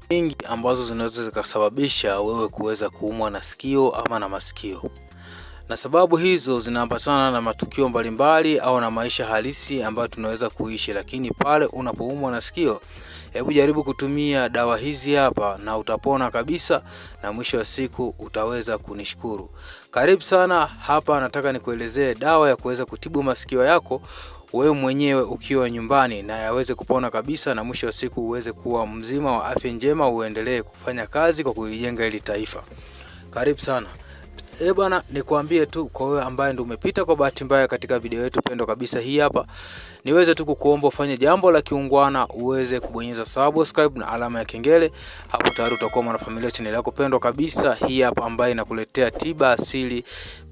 Nyingi ambazo zinaweza zikasababisha wewe kuweza kuumwa na sikio ama na masikio, na sababu hizo zinaambatana na matukio mbalimbali au na maisha halisi ambayo tunaweza kuishi. Lakini pale unapoumwa na sikio, hebu jaribu kutumia dawa hizi hapa na utapona kabisa, na mwisho wa siku utaweza kunishukuru. Karibu sana hapa, nataka nikuelezee dawa ya kuweza kutibu masikio yako wewe mwenyewe ukiwa nyumbani na yaweze kupona kabisa, na mwisho wa siku uweze kuwa mzima wa afya njema, uendelee kufanya kazi kwa kulijenga hili taifa. Karibu sana. Eh bwana, nikwambie tu kwa wewe ambaye ndio umepita kwa bahati mbaya katika video yetu pendo kabisa hii hapa, niweze tu kukuomba ufanye jambo la kiungwana, uweze kubonyeza subscribe na alama ya kengele. Hapo tayari utakuwa mwanafamilia channel yako pendwa kabisa hii hapa, ambaye inakuletea tiba asili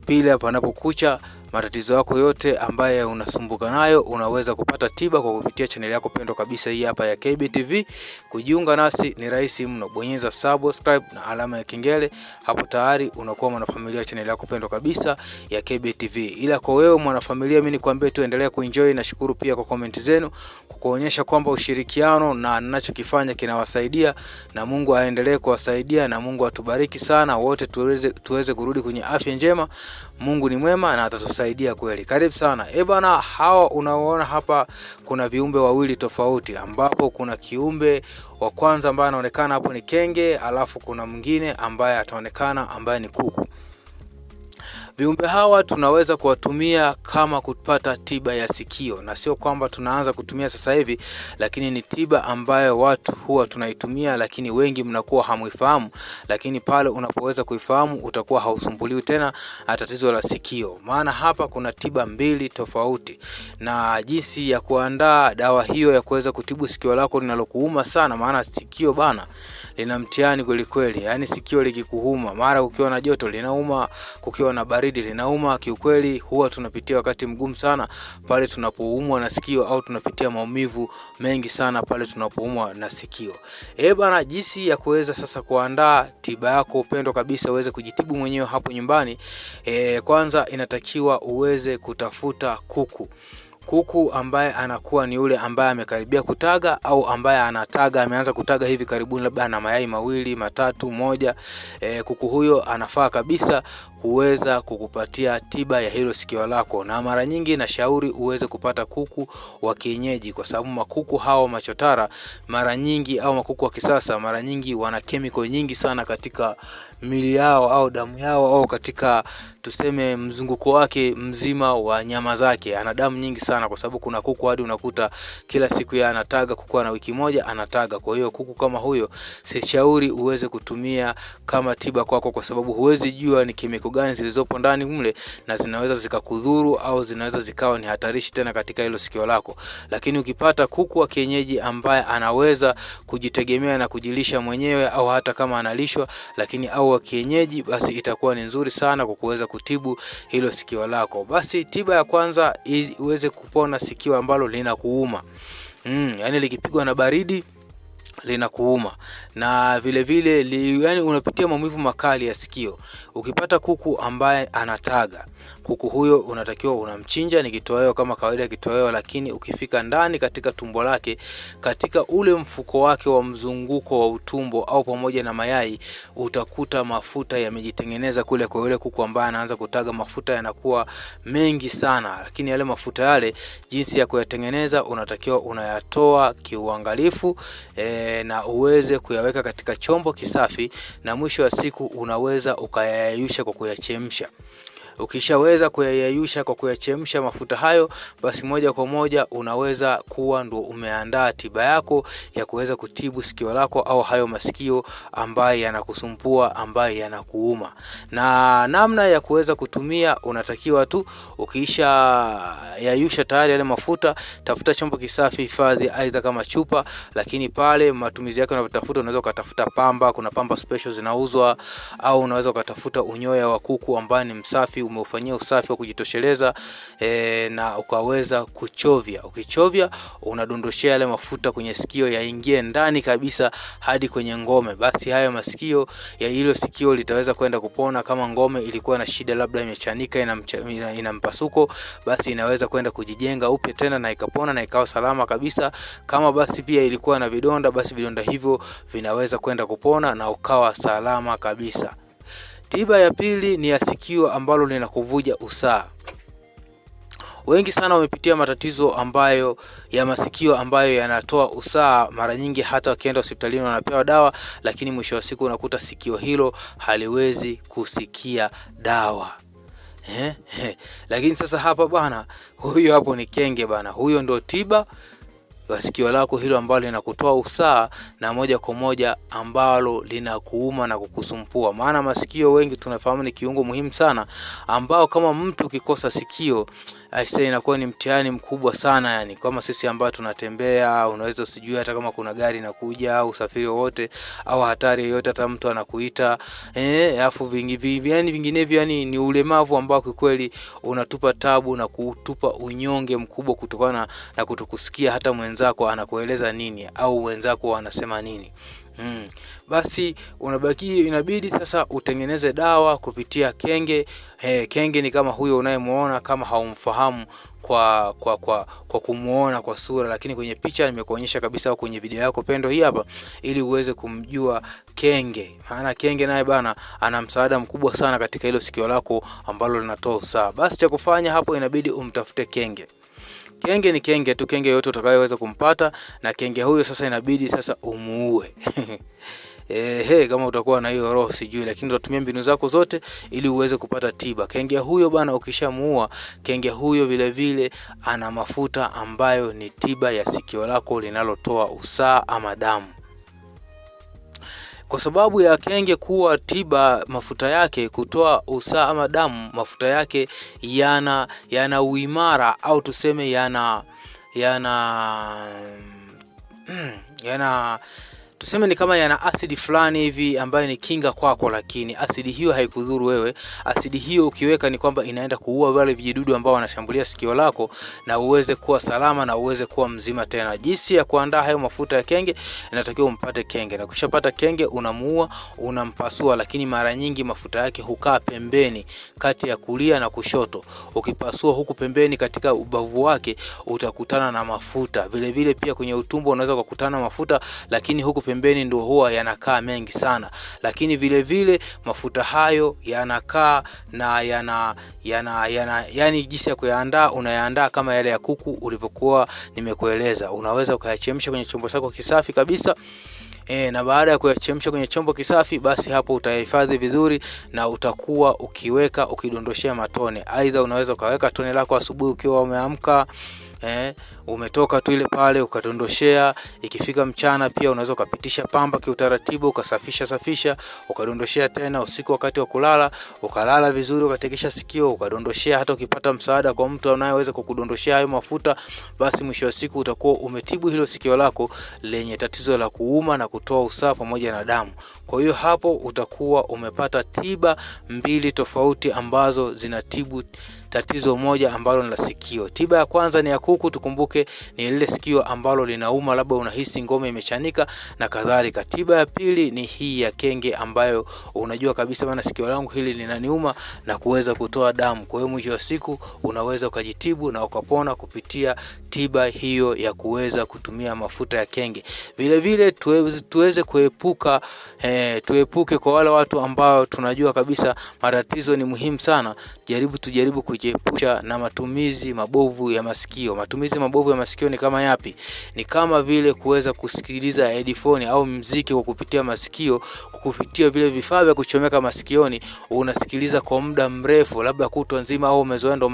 pila panapokucha. Matatizo yako yote ambaye unasumbuka nayo unaweza kupata tiba kwa kupitia chaneli yako pendwa kabisa hii hapa ya KBTV. Kujiunga nasi ni rahisi mno, bonyeza subscribe na alama ya kengele, hapo tayari unakuwa mwanafamilia chaneli yako pendwa kabisa ya KBTV. Ila kwa wewe mwanafamilia, mimi nikwambie tu endelea kuenjoy. Nashukuru pia kwa comment zenu kwa kuonyesha kwamba ushirikiano na ninachokifanya kinawasaidia, na Mungu aendelee kuwasaidia na Mungu atubariki sana wote, tuweze kurudi kwenye afya njema. Mungu ni mwema na atatusaidia kweli. Karibu sana. Eh bana, hawa unaoona hapa kuna viumbe wawili tofauti, ambapo kuna kiumbe wa kwanza ambaye anaonekana hapo ni kenge, alafu kuna mwingine ambaye ataonekana ambaye ni kuku. Viumbe hawa tunaweza kuwatumia kama kupata tiba ya sikio, na sio kwamba tunaanza kutumia sasa hivi, lakini ni tiba ambayo watu huwa tunaitumia, lakini wengi mnakuwa hamuifahamu. Lakini pale unapoweza kuifahamu utakuwa hausumbuliwi tena na tatizo la sikio, maana hapa kuna tiba mbili tofauti na jinsi ya kuandaa dawa hiyo ya kuweza kutibu sikio lako linalokuuma sana. Maana sikio bana lina mtihani kweli kweli, yaani sikio likikuuma, mara kukiwa na joto linauma, kukiwa na baridi linauma. Kiukweli huwa tunapitia wakati mgumu sana pale tunapoumwa na sikio, au tunapitia maumivu mengi sana pale tunapoumwa na sikio. Eh bana, jinsi ya kuweza sasa kuandaa tiba yako upendo kabisa uweze kujitibu mwenyewe hapo nyumbani. Kwanza inatakiwa uweze kutafuta kuku kuku ambaye anakuwa ni yule ambaye amekaribia kutaga au ambaye anataga, ameanza kutaga hivi karibuni, labda ana mayai mawili matatu moja. Kuku huyo anafaa kabisa kuweza kukupatia tiba ya hilo sikio lako, na mara nyingi nashauri uweze kupata kuku wa kienyeji, kwa sababu makuku hao machotara mara nyingi au makuku wa kisasa mara nyingi wana chemical nyingi sana katika mili yao au damu yao au katika tuseme mzunguko wake mzima wa nyama zake, ana damu nyingi sana, kwa sababu kuna kuku hadi unakuta kila siku yeye anataga, kuku ana wiki moja anataga. Kwa hiyo kuku kama huyo sishauri uweze kutumia kama tiba kwako, kwa sababu huwezi jua ni kemiko gani zilizopo ndani mle, na zinaweza zikakudhuru au zinaweza zikawa ni hatarishi tena katika hilo sikio lako. Lakini ukipata kuku wa kienyeji ambaye anaweza kujitegemea na kujilisha mwenyewe, au hata kama analishwa lakini au wa kienyeji, basi itakuwa ni nzuri sana kwa kuweza kutibu hilo sikio lako. Basi tiba ya kwanza iweze kupona sikio ambalo linakuuma, yani likipigwa na baridi linakuuma na vile vile yani unapitia maumivu makali ya sikio. Ukipata kuku ambaye anataga, kuku huyo unatakiwa unamchinja, ni kitoweo kama kawaida kitoweo, lakini ukifika ndani katika tumbo lake, katika ule mfuko wake wa mzunguko wa utumbo au pamoja na mayai, utakuta mafuta yamejitengeneza kule kwa yule kuku ambaye anaanza kutaga, mafuta yanakuwa mengi sana. Lakini yale mafuta yale, jinsi ya kuyatengeneza, unatakiwa unayatoa kiuangalifu na uweze kuyaweka katika chombo kisafi, na mwisho wa siku unaweza ukayayusha kwa kuyachemsha. Ukishaweza kuyayayusha kwa kuyachemsha mafuta hayo, basi moja kwa moja unaweza kuwa ndo umeandaa tiba yako ya kuweza kutibu sikio lako au hayo masikio ambayo yanakusumbua, ambayo yanakuuma. Na namna ya kuweza kutumia, unatakiwa tu ukiisha yayusha tayari yale mafuta, tafuta chombo kisafi, hifadhi aidha kama chupa, lakini pale matumizi yake unavyotafuta, unaweza ukatafuta pamba, kuna pamba special zinauzwa, au unaweza ukatafuta unyoya wa kuku ambaye ni msafi umeufanyia usafi wa kujitosheleza na ukaweza kuchovya. Ukichovya unadondoshea yale mafuta kwenye sikio yaingie ndani kabisa hadi kwenye ngome, basi hayo masikio ya hilo sikio litaweza kwenda kupona. Kama ngome ilikuwa na shida, labda imechanika, ina mpasuko, basi inaweza kwenda kujijenga upya tena na ikapona na ikawa salama kabisa. Kama basi pia ilikuwa na vidonda, basi vidonda hivyo vinaweza kwenda kupona na ukawa salama kabisa. Tiba ya pili ni ya sikio ambalo linakuvuja usaha. Wengi sana wamepitia matatizo ambayo ya masikio ambayo yanatoa usaha. Mara nyingi hata wakienda hospitalini wanapewa dawa, lakini mwisho wa siku unakuta sikio hilo haliwezi kusikia dawa. Lakini sasa hapa bwana, huyo hapo ni kenge bwana, huyo ndio tiba wa sikio lako hilo ambalo linakutoa usaha na moja kwa moja ambalo linakuuma na kukusumbua. Maana masikio wengi tunafahamu ni kiungo muhimu sana, ambao kama mtu ukikosa sikio aisee, inakuwa ni mtihani mkubwa sana. Yani kama sisi ambao tunatembea, unaweza usijue hata kama kuna gari inakuja au usafiri wowote au hatari yoyote, hata mtu anakuita alafu yani vinginevyo, yani ni ulemavu ambao kwa kweli unatupa tabu na kutupa unyonge mkubwa kutokana na kutokusikia hata mwenzako anakueleza nini au wenzako anasema nini. Basi unabaki, inabidi sasa utengeneze dawa kupitia kenge. Kenge ni kama huyo unayemuona, kama haumfahamu kwa kumuona kwa sura, lakini kwenye picha nimekuonyesha kabisa, au kwenye video yako pendo hii hapa, ili uweze kumjua kenge. Maana kenge naye bana ana msaada mkubwa sana katika hilo sikio lako ambalo linatoa usaha. Basi cha kufanya hapo, inabidi umtafute kenge. Kenge ni kenge tu, kenge yote utakayoweza kumpata, na kenge huyo sasa inabidi sasa umuue. Kama utakuwa na hiyo roho sijui, lakini utatumia mbinu zako zote ili uweze kupata tiba. Kenge huyo bana, ukishamuua kenge huyo vile vile ana mafuta ambayo ni tiba ya sikio lako linalotoa usaha ama damu. Kwa sababu ya kenge kuwa tiba, mafuta yake kutoa usaha ama damu, mafuta yake yana uimara au tuseme yana yana yana tuseme ni kama yana asidi fulani hivi ambayo ni kinga kwako, lakini asidi hiyo haikudhuru wewe. Asidi hiyo ukiweka ni kwamba inaenda kuua wale vijidudu ambao wanashambulia sikio lako, na uweze kuwa salama na uweze kuwa mzima tena. Jinsi ya kuandaa hayo mafuta ya kenge, inatakiwa umpate kenge, na ukishapata kenge unamuua, unampasua, lakini mara nyingi mafuta yake hukaa pembeni kati ya kulia na kushoto. Ukipasua huku pembeni katika ubavu wake utakutana na mafuta. Vile vile pia kwenye utumbo unaweza kukutana mafuta, lakini huku pembeni ndio huwa yanakaa mengi sana. Lakini vile vile mafuta hayo yanakaa na yana yana yana yani, jinsi ya kuyaandaa, unayaandaa kama yale ya kuku ulivyokuwa nimekueleza. Unaweza ukayachemsha kwenye chombo chako kisafi kabisa. Na baada ya kuyachemsha kwenye chombo kisafi, basi hapo utayahifadhi vizuri na utakuwa ukiweka ukidondoshea matone. Aidha unaweza ukaweka tone lako asubuhi ukiwa umeamka, umetoka tu ile pale ukadondoshea. Ikifika mchana pia unaweza ukapitisha pamba kiutaratibu, ukasafisha safisha, ukadondoshea tena. Usiku wakati wa kulala ukalala vizuri, ukategesha sikio, ukadondoshea. Hata ukipata msaada kwa mtu anayeweza kukudondoshea hayo mafuta, basi mwisho wa siku utakuwa umetibu hilo sikio lako lenye tatizo la kuuma na kutoa usaha pamoja na damu. Kwa hiyo hapo utakuwa umepata tiba mbili tofauti ambazo zinatibu tatizo moja ambalo ni la sikio. Tiba ya kwanza ni ya kuku, tukumbuke ni lile sikio ambalo linauma, labda unahisi ngome imechanika na kadhalika. Tiba ya pili ni hii ya kenge ambayo unajua kabisa bana, sikio langu hili linaniuma na kuweza kutoa damu. Kwa hiyo mwisho wa siku unaweza ukajitibu na ukapona kupitia tiba hiyo ya kuweza kutumia mafuta ya kenge. Vile vile tuweze kuepuka, tuepuke kwa wale watu ambao tunajua kabisa matatizo ni muhimu sana, tujaribu kujiepusha na matumizi mabovu ya masikio. Matumizi mabovu ya masikio ni kama yapi? Ni kama vile kuweza kusikiliza headphone au mziki kwa kupitia masikio, kwa kupitia vile vifaa vya kuchomeka masikioni, unasikiliza kwa muda mrefu, labda kutwa nzima, au umezoea ndo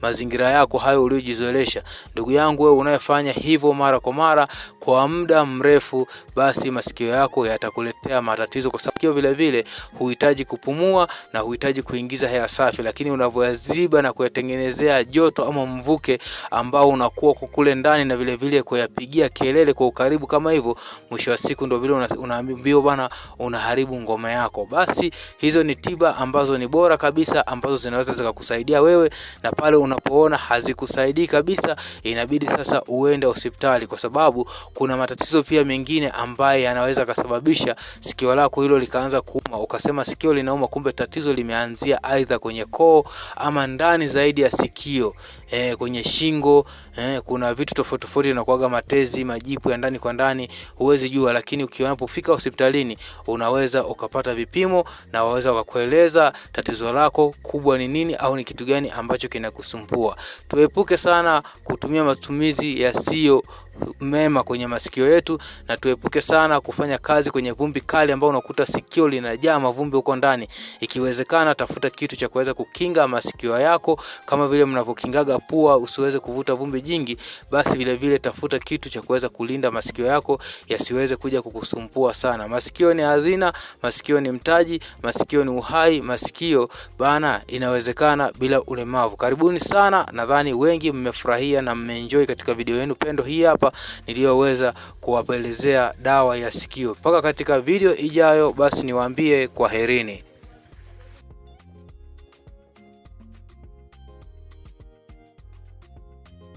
mazingira yako hayo uliojizoelesha. Ndugu yangu wewe unayefanya hivyo mara kwa mara kwa muda mrefu, basi masikio yako yatakuletea matatizo, kwa sababu vile vile huhitaji kupumua na huhitaji kuingiza hewa safi, lakini unavyoyaziba na na kuyatengenezea joto ama mvuke ambao unakuwa kule ndani, na vile vile kuyapigia kelele kwa ukaribu kama hivyo, mwisho wa siku ndio vile unaambiwa bana, unaharibu ngoma yako. Basi hizo ni tiba ambazo ni bora kabisa ambazo zinaweza zikakusaidia wewe, na pale unapoona hazikusaidii kabisa, inabidi sasa uende hospitali, kwa sababu kuna matatizo pia mengine ambaye yanaweza kasababisha sikio lako hilo likaanza kuuma, ukasema sikio linauma, kumbe tatizo limeanzia aidha kwenye koo ama ndani zaidi ya sikio, kwenye shingo. Kuna vitu tofauti tofauti inakuwaga matezi, majipu ya ndani kwa ndani, huwezi jua, lakini ukiwanapofika hospitalini unaweza ukapata vipimo na waweza wakakueleza tatizo lako kubwa ni nini au ni kitu gani ambacho kinakusumbua. Tuepuke sana kutumia matumizi yasiyo mema kwenye masikio yetu, na tuepuke sana kufanya kazi kwenye vumbi kali ambao unakuta sikio linajaa mavumbi huko ndani. Ikiwezekana, tafuta kitu cha kuweza kukinga masikio yako, kama vile mnavyokingaga pua usiweze kuvuta vumbi jingi, basi vile vile tafuta kitu cha kuweza kulinda masikio yako yasiweze kuja kukusumbua sana. Masikio ni hazina, masikio ni mtaji, masikio ni uhai, masikio bana, inawezekana bila ulemavu. Karibuni sana, nadhani wengi mmefurahia na mmeenjoy katika video yenu pendo hii hapa niliyoweza kuwapelezea dawa ya sikio. Mpaka katika video ijayo, basi niwaambie kwaherini.